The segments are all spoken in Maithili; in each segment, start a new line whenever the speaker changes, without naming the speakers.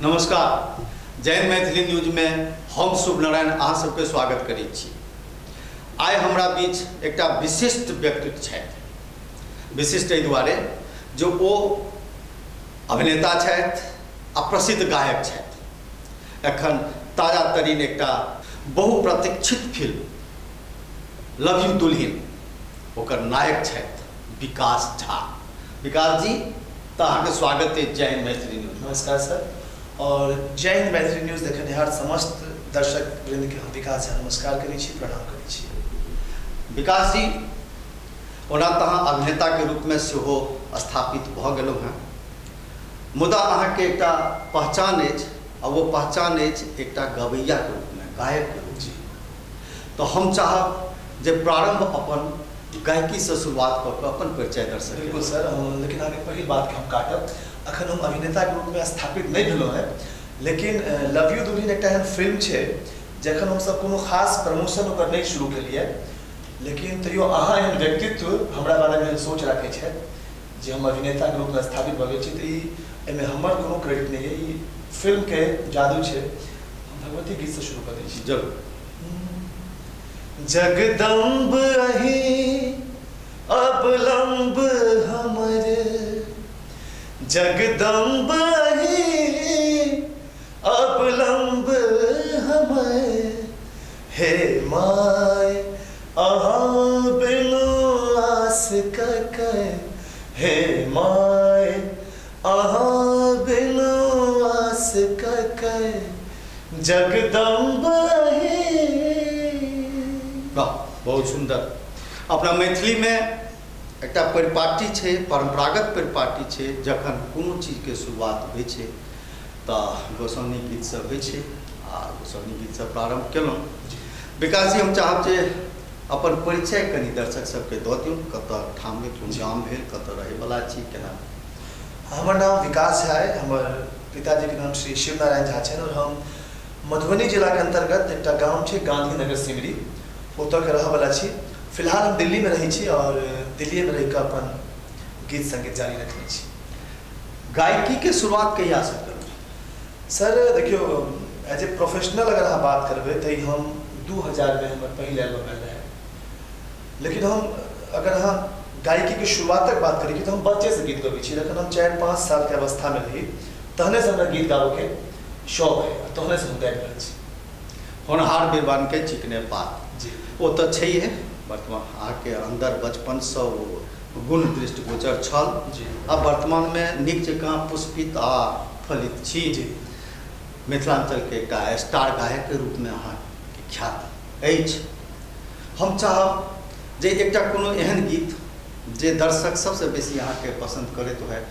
नमस्कार, जय मैथिली न्यूज में हम शुभ नारायण अहाँ सबके स्वागत करै छी। आइ हमरा बीच एकटा विशिष्ट व्यक्तित्व छथि। विशिष्ट एहि दुआरे जो ओ अभिनेता छथि आ प्रसिद्ध गायक छथि। एखन ताजा तरीन एकटा बहुप्रतीक्षित फिल्म लव you दुल्हिन ओकर नायक छथि विकास झा। विकास जी, तऽ अहाँके स्वागत है जय हिंद मैथिली न्यूज।
नमस्कार सर, और जय हिंद मैथिली न्यूज़ देखनिहार समस्त दर्शक वृंद के हम विकास झा नमस्कार करै छी, प्रणाम करै छी।
विकास जी, ओना तऽ अहाँ अभिनेताके रूपमे सेहो स्थापित भऽ गेलहुँ हेँ, मुदा अहाँके एकटा पहचान अछि आ ओ पहचान अछि एकटा गवैयाके रूपमे, गायकके रूपमे। तऽ हम चाहब जे प्रारम्भ अपन गायकीसँ शुरुआत कऽ कऽ अपन परिचय दर्शक।
बिल्कुल सर, लेकिन अहाँके पहिल बातके हम काटब। अखन हम अभिनेताके रूपमे स्थापित नहि भेलहुँ हेँ, लेकिन लव you दुल्हिन एकटा एहन फिल्म छै जखन हमसब कोनो खास प्रमोशन ओकर नहि शुरू केलियै, लेकिन तैयो अहाँ एहन व्यक्तित्व हमरा बारेमे एहन सोच राखै छथि जे हम अभिनेताके रूपमे स्थापित भऽ गेल छी, तऽ ई एहिमे हमर कोनो क्रेडिट नहि अइ, ई फिल्मके जादू छै। हम भगवती गीतसँ शुरू कऽ दै छी।
जरूर।
जगदम्ब अहीं अवलंब हमर, जगदम्ब अहीं अवलंब हमर, हे my अहाँ बिनु आस ककर, हे my अहाँ बिनु आस ककर, जगदम्ब अहीं।
वाह, बहुत सुंदर। अपना मैथिलीमे एकटा परिपाटी छै, परम्परागत परिपाटी छै, जखन कोनो चीजके शुरुआत होइ छै तऽ गोसाउनी गीतसँ होइ छै आ गोसाउनी गीतसँ प्रारम्भ केलहुँ। विकास जी, हम चाहब जे अपन परिचय कनि दर्शक सबके दऽ दियौ, कतऽ ठाम कोन गाम भेल, कतऽ रहैवला छी, केना।
हमर नाम विकास झा अइ, हमर पिताजीके नाम श्री शिवनारायण झा छनि और हम मधुबनी जिलाके अन्तर्गत एकटा गाम छै गांधीनगर सिमरी, ओतऽके रहऽवला छी। फिलहाल हम दिल्लीमे रहै छी और दिल्लीमे रहिकऽ अपन गीत सङ्गीत जारी रखने छी।
गायकीके शुरुआत कहियासँ केलहुँ?
सर देखियौ, एज ए प्रोफेशनल अगर अहाँ बात करबै तऽ हम 2000 में हमर पहिल एल्बम आयल रहै, लेकिन हम अगर अहाँ गायकीके शुरुआतक बात करी तऽ हम बच्चेसँ गीत गबै छी। जखन हम 4-5 सालके अवस्थामे रही तहनेसँ हमरा गीत गाबऽके शौक है, तहनेसँ हम गाबि रहल छी।
होनहार बीरबानके चिकने पात
जी,
ओ तऽ छैहे, वर्तमान अहाँके अन्दर बचपनसँ ओ गुण दृष्टिगोचर छल
जी,
आ वर्तमानमे नीक जकाँ पुष्पित आ फलित छी
जी।
मिथिलाञ्चलके एकटा स्टार गायकके रूपमे अहाँके ख्यात अछि। हम चाहब जे एकटा कोनो एहन गीत जे दर्शक सबसँ बेसी अहाँके पसन्द करैत होयत।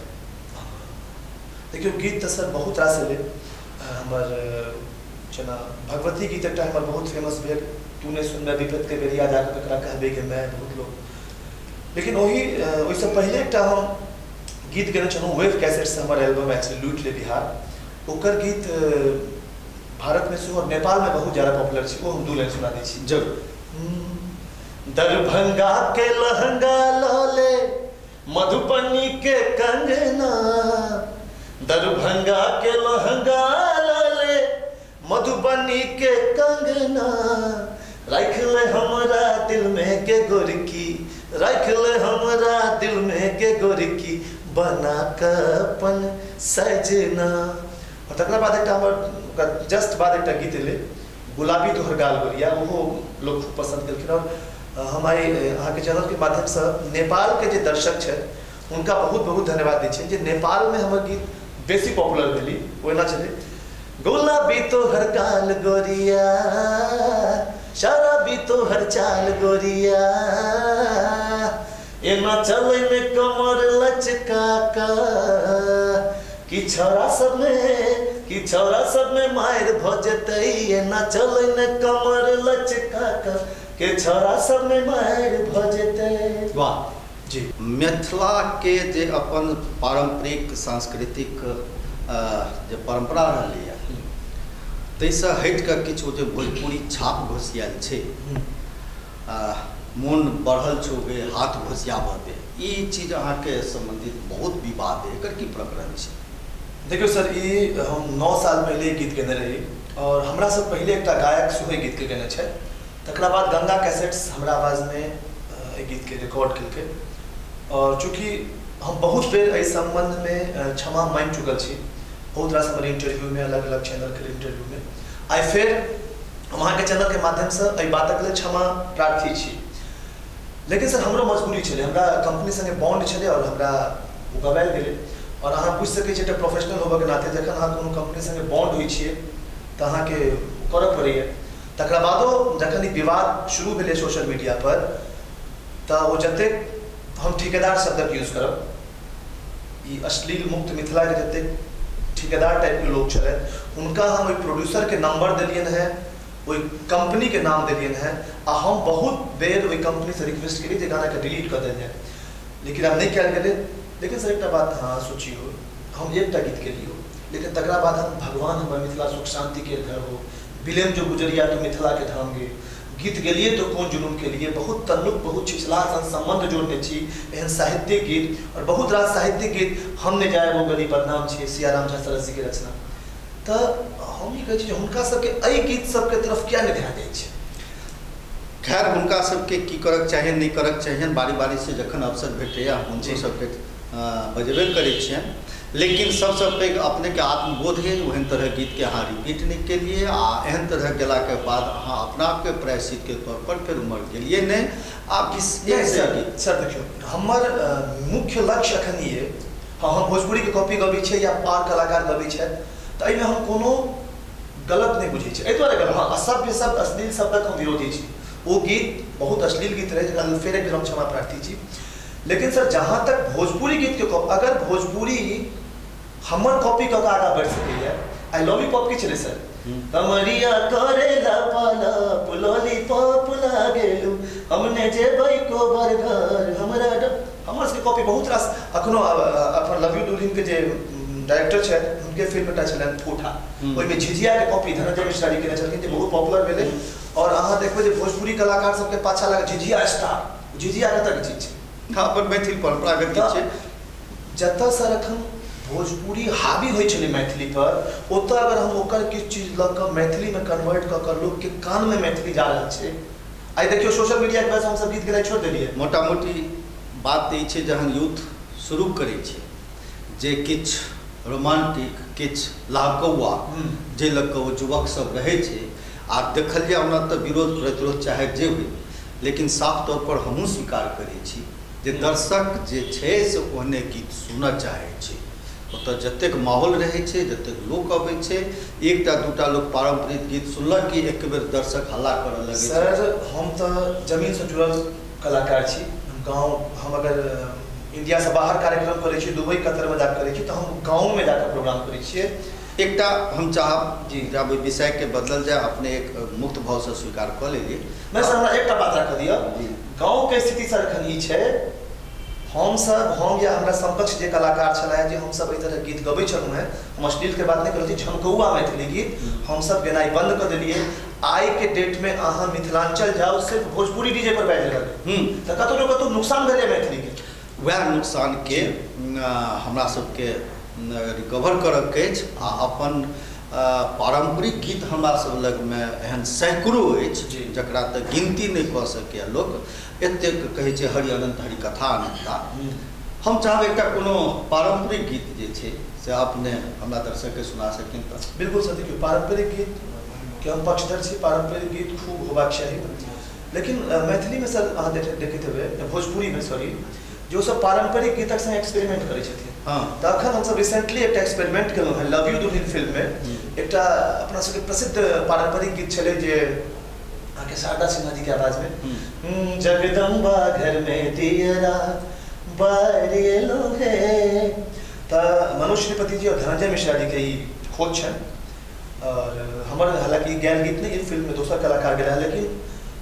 देखियौ, गीत तऽ सर बहुत रास एलै हमर, जेना भगवती गीत एकटा हमर बहुत फेमस भेल, तू नहि सुनबै विपत के बेरिया जाकऽ ककरा कहबै गे मैं, बहुत लोग। लेकिन ओहिसँ पहिले एकटा हम गीत गेने छलहुँ, वेव कैसेटसँ हमर एल्बम आयल छलै लूटि ले बिहार, ओकर गीत भारतमे सेहो नेपालमे बहुत ज्यादा पॉपुलर छै, ओ हम 2 लाइन सुना दै छी।
जरूर।
दरभंगा के लहंगा लऽ ले मधुबनी के कंगना, दरभंगा के लहंगा लऽ ले मधुबनी के कंगना, राख ले हमरा दिल में के गोरकी, राख ले हमरा दिल में के गोरकी, बना कऽ अपन सजना। और तकरा बाद एकटा हमर जस्ट बाद एकटा गीत एलै गुलाबी तोहर गाल गोरिया, ओहो लोग खूब पसन्द केलखिन। और हम आइ अहाँके चैनलके माध्यमसँ नेपालके जे दर्शक छथि हुनका बहुत बहुत धन्यवाद दै छियनि जे नेपालमे हमर गीत बेसी पॉपुलर भेली। ओ एना छलै, गुलाबी तोहर गाल गोरिया, शराबी तोहर चाल गोरिया, एना चलै में कमर लचका कऽ, कि छौड़ा सब में, कि छौड़ा सब में मारि भऽ जेतै, एना चलै में कमर लचका कऽ, के छौड़ा सब में मारि भऽ जेतै।
वाह
जी।
मिथिला के जे अपन पारम्परिक सांस्कृतिक जे परम्परा रहलैए ताहिसँ हटि कऽ किछु जे भोजपुरी छाप घोसियायल छै, मोन बढ़ल छौ गे हाथ घोसियाबऽ दे, ई चीज अहाँके सम्बन्धित बहुत विवाद है, एकर की प्रकरण छै?
देखियौ सर, ई हम 9 साल पहिले गीत गेने रही और हमरा से पहिले एकटा गायक सेहो गीत के गेने छै। तकरा बाद गंगा कैसेट्स हमरा आवाजमे एहि गीतके रिकॉर्ड केलकै और चूँकि हम बहुत बेर एहि सम्बन्धमे क्षमा मांगि चुकल छी, बहुत रास हमर इंटरव्यूमे, अलग अलग चैनलके इंटरव्यूमे, आइ फेर हम अहाँके चैनलके माध्यमसँ एहि बातक लेल क्षमा प्रार्थी छी। लेकिन सर हमरो मजबूरी छलै, हमरा कंपनी संगे बॉन्ड छलै और हमरा ओ गवायल गेलै। और अहाँ बुझि सकै छी एकटा प्रोफेशनल होबऽके नाते जखन अहाँ कोनो कंपनी संगे बॉन्ड होइ छियै तऽ अहाँके करऽ पड़ैए। तकरा बादो जखन ई विवाद शुरू भेलै सोशल मीडिया पर तऽ ओ जतेक हम ठेकेदार शब्दक यूज करब, ई अश्लील मुक्त मिथिलाके जतेक ठेकेदार टाइपके लोक छलथि हुनका हम ओहि प्रोड्यूसरके नंबर देलियनि हेँ, ओहि कंपनीके नाम देलियनि हेँ आ हम बहुत बेर ओहि कंपनीसँ रिक्वेस्ट केलियै जे गानाके डिलीट कऽ देल जाय, लेकिन आब नहि कयल गेलै। लेकिन सर एकटा बात अहाँ सोचियौ, हम एकटा गीत केलियौ, लेकिन तकरा बाद हम भगवान हमर मिथिला सुख शांति के घर हो, बिलेम जो गुजरिया तो मिथिला के धाम गे गीत गेलिए तो कोन जुनून के लिए, बहुत तल्लुक बहुत छिछला संबंध जोड़ने छी एहन साहित्यिक गीत और बहुत रास साहित्यिक गीत हम ने जाए वो गली बदनाम छी सियाराम झा सरस जी के रचना। तऽ हम ई कहै छी जे हुनका सबके एहि गीत सबके तरफ किया नहि ध्यान दै छै।
खैर हुनका सबके की करक चाहिए नहि करक चाहिए, बारी बारी से जखन अवसर भेटैए हम हुनको सबके बजेबे करै छियनि। लेकिन सबसँ पैघ अपनेके आत्मबोध है, ओहन तरह गीतके अहाँ रिपीट नहि केलिए आ एहन तरह गेलाके बाद अहाँ अपना आपके प्रायश्चितके तौर पर फेर उमर गेलिए नहि। आ
सर सर देखियौ हमर मुख्य लक्ष्य अखन ई अइ, हाँ हम भोजपुरीके कॉपी गबै छियै या आर कलाकार गबै छथि तऽ एहिमे हम कोनो गलत नहि बुझै छियै। एहि दुआरे गलत, हाँ असभ्य शब्द अश्लील शब्दक हम विरोधी छी, ओ गीत बहुत अश्लील गीत रहै जकरा लेल फेर एक बेर हम क्षमा प्रार्थी छी। लेकिन सर जहाँ तक भोजपुरी गीतके कॉपी, अगर भोजपुरी हमर कॉपी कऽ कऽ आगाँ बढ़ि सकैए, आइ लॉलीपॉप की छलै सर, कमरिया करेला पालप लॉलीपॉप लागेलू हमने जेबै कोबर घर हमरा, हमर सबके कॉपी बहुत रास अखनो अपन लव यू दुल्हन के जे डायरेक्टर छथि हुनके फिल्म एकटा छलनि ठोठा, ओहिमे झिझियाके कॉपी धनंजय मिश्रा जी केने छलखिन जे बहुत पॉपुलर भेलै। और अहाँ देखबै जे भोजपुरी कलाकार सबके पाछा लागल झिझिया स्टार, झिझिया कतऽके चीज छै,
अपन मैथिल परम्परागत गीत छै।
जतऽ सर अखन भोजपुरी हावी होइ छलै मैथिली पर, ओतऽ अगर हम ओकर किछु चीज लऽ कऽ मैथिलीमे कन्वर्ट कऽ कऽ लोकके कानमे मैथिली जा रहल छै। आइ देखियौ सोशल मीडियाके वजहसँ हमसब गीत गेनाइ छोड़ि देलियै।
मोटा मोटी बात तऽ ई छै जहन यूथ शुरू करै छै जे किछु रोमांटिक किछु लहकौआ जे लऽ कऽ ओ युवक सब रहै छै आ देखल जाय हमरा तऽ विरोध प्रतिरोध चाहे जे होइ, लेकिन साफ तौर पर हमहूँ स्वीकार करै छी जे दर्शक जे छै से ओहने गीत सुनऽ चाहै छै। ओतऽ जतेक माहौल रहै छै, जतेक लोक अबै छै, एकटा दूटा लोक पारम्परिक गीत सुनलक कि एक बेर दर्शक हल्ला करऽ लगै छै।
सर हम तऽ जमीनसँ जुड़ल कलाकार छी, गाँव हम अगर इंडियासँ बाहर कार्यक्रम करै छी, दुबई कतरमे जाकऽ करै छी, तऽ हम गाँवमे जाकऽ प्रोग्राम करै छियै।
एकटा हम चाहब जी जब ओहि विषयके बदलल जाय, अपने एक मुक्त भावसँ स्वीकार कऽ लेलियै।
नहि सर हमरा एकटा बात राखऽ दिअ, गाँवके स्थिति सर एखन ई छै, हमसब हम या हमरा समकक्ष जे कलाकार छलै जे हमसब एहि तरह गीत गबै छलहुँ हेँ, हम अश्लीलके बात नहि करै छी, झमकौआ मैथिली गीत हमसब गेनाइ बंद कऽ देलियै। आइके डेटमे अहाँ मिथिलांचल जाउ सिर्फ भोजपुरी डीजे पर बाजि रहल तऽ कतहु ने कतहु नुकसान भेलै मैथिलीके।
वएह नुकसानके हमरा सबके रिकवर करऽके अछि आ अपन पारम्परिक गीत हमरा सब लगमे एहन सैकड़ो अछि जकरा तऽ गिनती नहि कऽ सकैए लोक, एतेक कहै छै हरि अनंत हरि कथा अनंता। हम चाहब एकटा कोनो पारम्परिक गीत जे छै से अपने हमरा दर्शकके सुना सकिन तऽ।
बिल्कुल सर, देखियौ पारम्परिक गीत के हम पक्षधर छी, पारम्परिक गीत खूब होबाक चाही, लेकिन मैथिलीमे सर अहाँ देखैत हेबै, भोजपुरीमे सॉरी, जे ओसब पारम्परिक गीतक संग एक्सपेरिमेंट करै छथिन।
हाँ
तऽ अखन हमसब रिसेंटली एकटा एक्सपेरिमेंट केलहुँ हेँ लव यू दुल्हन फिल्ममे, एकटा अपना सबके प्रसिद्ध पारम्परिक गीत छलै जे अहाँके शारदा सिन्हा जी के आवाजमे, जगदम्बा घर में दियरा बारि एलो हे, तऽ मनोज श्रीपति जी और धनंजय मिश्रा जी के ई खोज छनि। और हमर हालाँकि गायल गीत नहि, ई फिल्ममे दोसर कलाकार गेल, लेकिन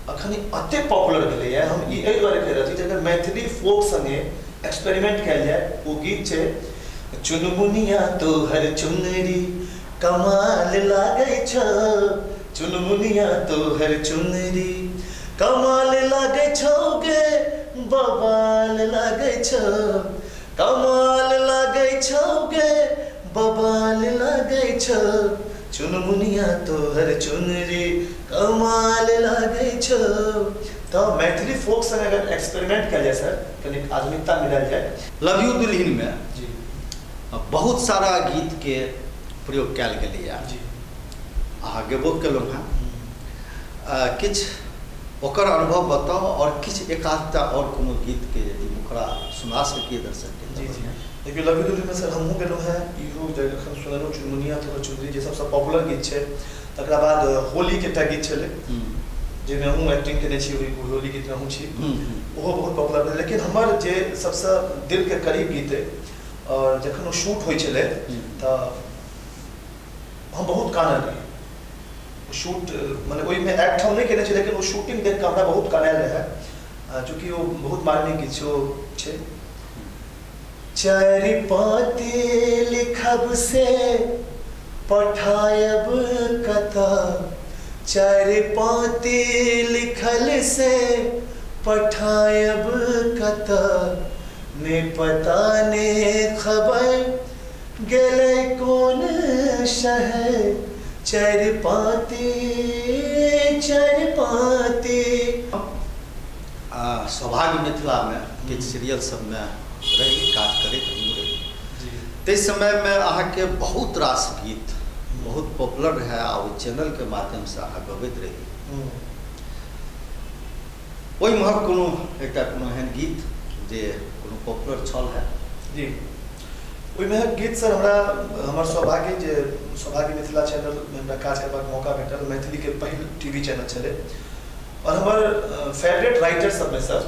अखन ई एतेक पॉपुलर भेलैए। हम ई एहि दुआरे कहि रहल छी जे अगर मैथिली फोक संगे एक्सपेरिमेंट कयल जाय, ओ गीत छै चुनमुनिया तोहर चुनरी कमाल लागै छौ, चुनमुनिया तोहर चुनरी कमाल लागै छौ गे बवाल लागै छौ, कमाल लागै छौ गे बबाल लागै छौ, चुनमुनिया तोहर चुनरी कमाल लागै छौ। तऽ मैथिली फोक संग अगर एक्सपेरिमेंट कयल जाय सर, कनि आधुनिकता मिलायल जाय।
लव you दुल्हिन में
जी
बहुत सारा गीत के प्रयोग कयल गेलैया
जी,
अहाँ गेबो केलहुँ हेँ, किछु ओकर अनुभव बताउ और किछु एक आधटा और कोनो गीत के यदि मुखड़ा सुना सकिए दर्शक के।
जी जी, देखियौ लव you दुल्हिन में सर हमहूँ गेलहुँ हेँ, इहो जखन सुनलहुँ चुनमुनिया तोहर चुनरी जे सबसँ पॉपुलर गीत छै, तकरा बाद होलीके एकटा गीत छलै जाहिमे हमहूँ एक्टिंग केने छी, ओहि होली गीतमे हमहूँ छी, ओहो बहुत पॉपुलर भेल। लेकिन हमर जे सबसँ दिलके करीब गीत अइ, और जखन ओ शूट होइ छलै तऽ हम बहुत कानल रही। शूट मने ओहिमे एक्ट हम नहि केने छी, लेकिन ओ शूटिंग देख कऽ हमरा बहुत कानायल रहै, चूँकि ओ बहुत मार्मिक गीत छै। ओ छै चारि पाँति लिखब से पठायब कतऽ, चारि पाँति लिखल से पठायब कतऽ, ने पता ने खबर गेलै कोन शहर, चारि पाँति चारि पाँति।
सौभाग्य मिथिलामे किछु सीरियल सबमे रही, काज करैत रही, ताहि समयमे अहाँके बहुत रास गीत बहुत पॉपुलर रहै आ ओहि चैनलके माध्यमसँ अहाँ गबैत रही। ओहिमे कोनो एकटा कोनो एहन गीत जे कोनो पॉपुलर छल है?
जी, ओहिमे गीत सर हमरा हमर सौभाग्य जे सौभाग्य मिथिला चैनलमे हमरा काज करबाक मौका भेटल, मैथिलीके पहिल टीवी चैनल छलै, और हमर फेवरेट राइटर सबमे सर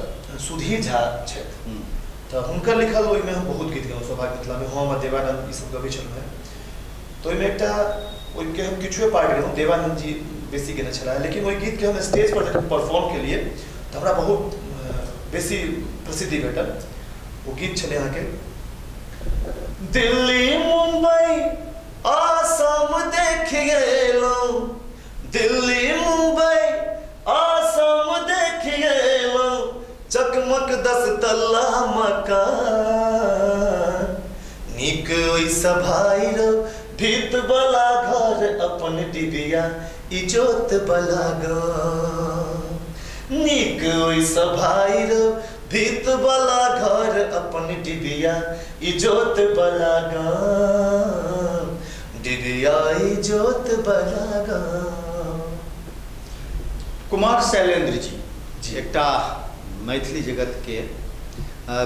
सुधीर झा छथि, तऽ हुनकर लिखल ओहिमे हम बहुत गीत गेलहुँ सौभाग्य मिथिलामे, हम आ देवानन्द ई सब गबै छलहुँ हेँ। तऽ ओहिमे एकटा ओहिके हम किछुए पार्ट गेलहुँ, देवानन्द जी बेसी गेने छलाह, लेकिन ओहि गीतके हम स्टेजपर जखन परफॉर्म केलियै तऽ हमरा बहुत बेसी प्रसिद्धि भेटल। ओ गीत छलै अहाँके दिल्ली मुंबई आसाम देख गेलहुँ, दिल्ली मुंबई आसाम देख गेलहुँ, चकमक 10 तल्ला मकान, नीक ओहिसँ भाइ रौ भीत बला घर अपन डिबिया इजोत बला गाम, नीक ओहिसँ भाइ रौ भीत बला घर अपन डिबिया इजोत बला गाम, डिबिया इजोत बला गाम।
कुमार शैलेंद्र जी जी एकटा मैथिली जगत के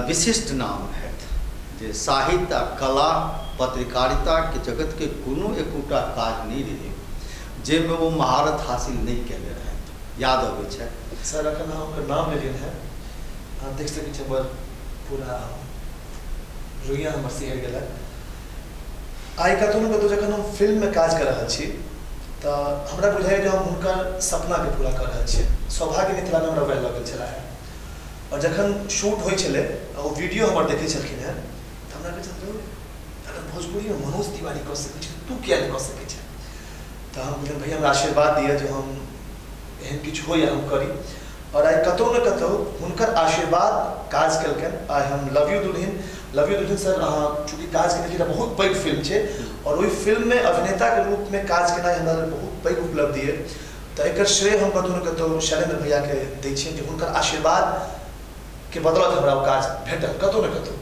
विशिष्ट नाम है, जे साहित्य आ कला पत्रकारिता के जगत के कोनो एकोटा काज नहीं रहे जाहिमे वो महारत हासिल नहीं केने रहथि। याद अबै छै
सर अखन अहाँ हुनकर नाम लेलियनि हेँ, अहाँ देख सकै छी हमर पूरा रुइया हमर सिहरि गेल। आइ कतहु ने कतहु जखन हम फिल्ममे काज कऽ रहल छी तऽ हमरा बुझाइए जे हम हुनकर सपनाके पूरा कऽ रहल छी। सौभाग्य मिथिलामे हमरा वएह लगल छलै, और जखन शूट होइ छलै ओ वीडियो हमर देखै छलखिन हेँ तऽ हमरा कहै छलै अगर भोजपुरीमे मनोज तिवारी कऽ सकै छै तू किया नहि कऽ सकै छै? तऽ हम कहलियनि भैया हमरा आशीर्वाद दिअ जे हम एहन किछु होइए हम करी, और आइ कतहु ने कतहु हुनकर आशीर्वाद काज केलकनि। आइ हम love you Dulhin, love you Dulhin sir अहाँ चूँकि काज केने छी, बहुत पैघ फिल्म छै और ओहि फिल्ममे अभिनेताके रूपमे काज केनाइ हमरा लेल बहुत पैघ उपलब्धि अइ, तऽ एकर श्रेय हम कतहु ने कतहु शैलेन्द्र भैयाके दै छियनि जे हुनकर आशीर्वादके बदौलत हमरा ओ काज भेटल कतहु ने कतहु।